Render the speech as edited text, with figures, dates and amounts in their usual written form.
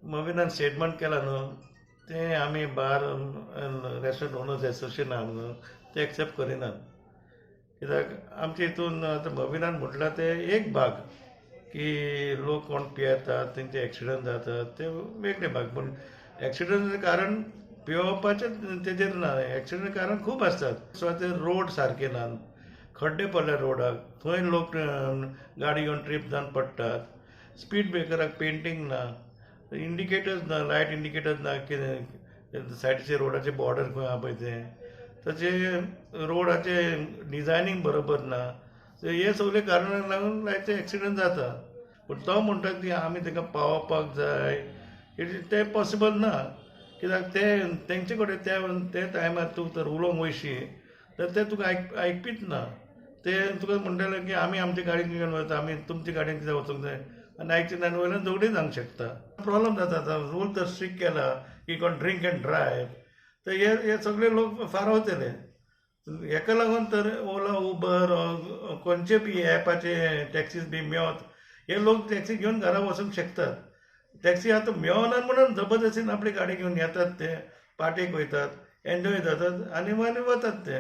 मविनान statement केलां न्हू, तें आमी बार रेस्टोरंट ओनर्स एसोसिएशन आहा न्हू, ते एक्सेप्ट करिनात. कित्याक आमचे हितून आतां मविनान म्हटलां तें एक भाग की लोक कोण पियेतात, तेंचे एक्सिडंट जातात, ते वेगळे भाग. पूण एक्सिडंट कारण पियोवपाचें तेजेर ना, एक्सिडंट कारण खूब आसतात. सो ते रोड सारके नात, खड्डे पडले रोडाक, थंय लोक गाडी घेवन ट्रीप जावन पडटात. स्पीड ब्रेकराक पेंटींग ना, इंडिकेटर्स ना, लायट इंडिकेटर्स ना, कितें सायडीचे रोडाचे बॉर्डर खंय आहा पळय तें, तशें रोडाचे डिजायनींग बरोबर ना. हे सगळे कारणाक लागून जायते एक्सिडंट जाता. पूण तो म्हणटा की आमी तांकां पावोवपाक जाय, तें पॉसिबल ना. कित्याक ते तेंचे कडेन त्या टायमार तूं जर उलोवंक वयशी तर ते तुका आयकपीच ना. ते तुका म्हणटले की आमी आमचे गाडयेन घेवन वता, आमी तुमचे गाडयेन कित्याक वचूंक जाय, आनी आयकचे ना आनी वयल्यान झगडीं जावंक शकता. प्रॉब्लम जाता. आतां रूल तर स्ट्रिक्ट केला की कोण ड्रिंक एंड ड्रायव, तर हे सगळे लोक फारावतले. हेका लागून तर ओला, उबर, खंयचे बी एपाचे टॅक्सीज बी मेवत, हे लोक टॅक्सी घेवन घरा वचूंक शकतात. टॅक्सी आतां मेवना म्हणून जबरदस्तीन आपली गाडी घेवन येतात, ते पार्टेक वयतात, एन्जॉय जातात आनी मागीर वतात ते.